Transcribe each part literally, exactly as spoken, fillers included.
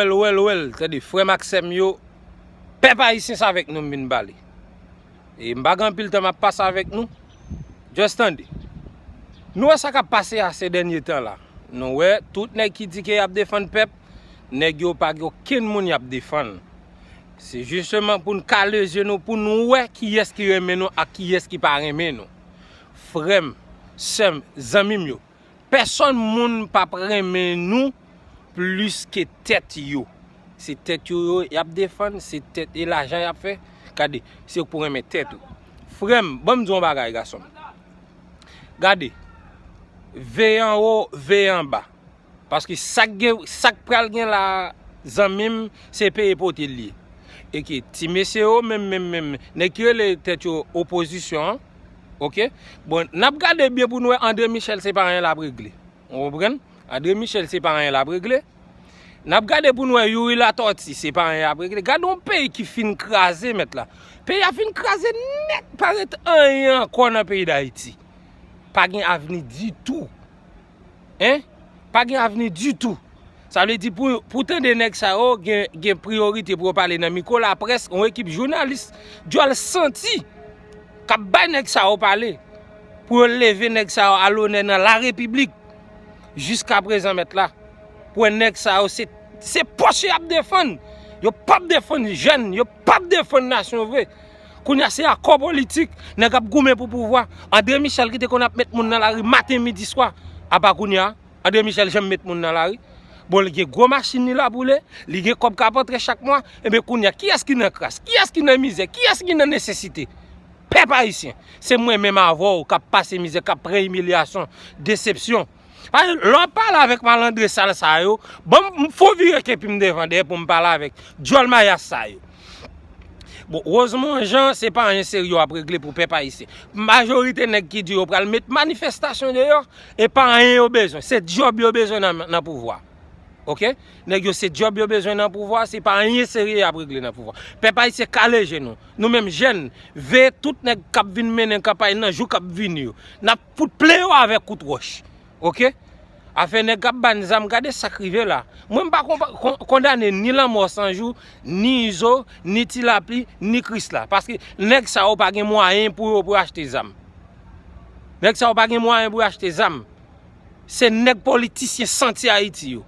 Well, well, well, tande, frè m ak sè m yo, pèp ayisyen, se avèk nou m vin pale. E m pa gen anpil tan m ap pase avèk nou. Just tande. Nou wè sa k ap pase a se dènye tan la. Nou wè, tout nèg ki di ke y ap defann pèp, nèg yo pa gen okenn moun y ap defann. Se jisteman pou n kale zye nou, pou n wè kiyès ki renmen nou ak kiyès ki pa renmen nou. Frè m, sè m, zanmi m yo, pèsòn moun p ap renmen nou plis ke tèt yo. Se tèt yo, yo y ap defann, se tèt e lajan y ap fè. Gade, se ou k pou renmen tèt ou. Frè m, ban m di w yon bagay, gason m. Gade, veye anwo, veye anba. Paske sa k gen, sa k pral gen la, zanmi m, se peye pote l ye. E ke ti mesye yo, menm, menm, menm, nèg ki rele tèt yo opozisyon an, oke? Bon, n ap gade byen pou n wè André Michel se pa anyen l ap regle. Ou konprann? André Michel se pa anyen l ap regle. N ap gade pou n wè Youri Latortue se pa anyen l ap regle. Gade yon peyi ki fin kraze, mèt la. Peyi a fin kraze nèt, pa ret anyen ankò nan peyi Dayiti. Pa gen avni ditou. Hein? Pa gen avni ditou. Sa vle di pou, pou tande nèg sa yo gen, gen priyorite pou yo pale nan mikwo laprès, yon ekip jounalis djòl santi k ap bay nèg sa yo pale. Pou yo leve nèg sa yo a lonè nan larepiblik. Jiskaprezan, mèt la, pou wè nèg sa yo se, se pòch y ap defann. Yo p ap defann jèn, yo p ap defann nasyon vre. Kounye a se akò politik, nèg ap goumen pou pouvwa. André Michel ki te konn ap met moun nan lari maten, midi, swa. Apa kounye a, André Michel janm met moun nan lari. Bon, li gen gwo machin li la boule, li gen kòb k ap antre chak mwa. Ebyen kounye a, kiyès ki nan kras? Kiyès ki nan mizè? Kiyès ki nan nesesite? Pèp ayisyen, se mwen menm avè w k ap pase mizè, k ap pran imilyasyon, desepsyon. Paske lè w ap pale avèk malandren sal sa yo, bon, m fon vire kenpi m devan dèyè pou m pale avèk djòl mayas sa yo. Bon, Rosemond Jean, se pa anyen serye w ap regle pou pèp ayisyen. Majorite nèg ki di yo pral met manifestasyon deyò, e pa anyen yo bezwen. Se djòb yo bezwen nan, nan pouvwa. Oke? Nèg yo se djòb yo bezwen nan pouvwa, se pa anyen serye y ap regle nan pouvwa. Pèp ayisyen kale je nou. Nou menm jèn, veye tout nèg k ap vin mennen kanpay nan jou k ap vini yo. N ap fout plen yo avèk kout wòch. Oke? Afè nèg k ap ban zam, gade sa k rive la. Mwen m pa konpa-, kon-, kondane ni Lanmò San Jou, ni Izo, ni Ti Lapli, ni Krisla. Paske nèg sa yo pa gen mwayen pou yo, pou yo achte zam. Nèg sa yo pa gen mwayen pou yo achte zam. Se nèg politisyen santi Ayiti yo.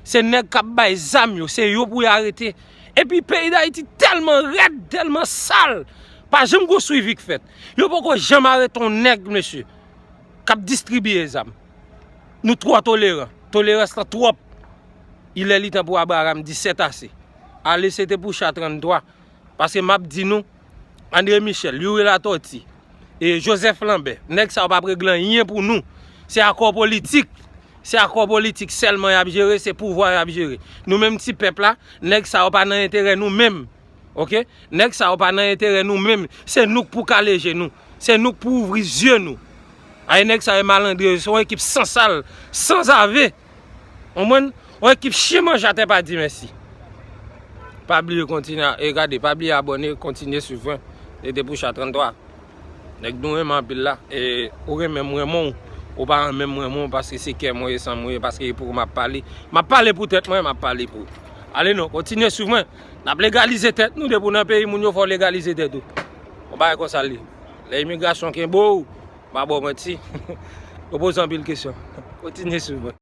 Se nèg k ap bay zam yo, se yo pou y arete. Epi peyi Dayiti tèlman rèd, tèlman sal, pa janm gon swivi k fèt. Yo poko janm arete yon nèg, mesye, k ap distribiye zam. Nou twò toleran. Tolerans lan twòp. Il est le temps pou Abraham di c'est assez. Ale, se te pou cha tranntwa. Paske m ap di nou, André Michel, Youri Latortue, e Joseph Lambert, nèg sa yo p ap regle anyen pou nou. Se akò politik. Se akò politik sèlman y ap jere, se pouvwa y ap jere. Nou menm ti pèp la, nèg sa yo pa nan enterè nou menm. Oke? Nèg sa yo pa nan enterè nou menm. Se nou k pou kale je nou. Se nou k pou ouvri zye nou. Ay, nèg sa yo malandren, se yon ekip sansal, sanzave. Konprann? Yon ekip chen manje atè pa di mèsi. Pa bliye kontinye, e gade, pa bliye abòne, kontinye swiv mwen. Se te pou cha tranntwa. Nèg nou renmen anpil la. E ou renmen m, renmen w. Ou pa renmen m, renmen w, paske se kè mwen, e san mwen, paske e pou m ap pale. M ap pale pou tèt mwen, m ap pale pou ou. Ale non, kontinye swiv mwen. N ap legalize tèt nou, depi w nan peyi moun yo, fò w legalize tèt ou. Yon bagay konsa l ye. Lè imigrasyon kenbe w, m a ba w manti. Yo poze anpil kesyon. Kontinye swiv mwen.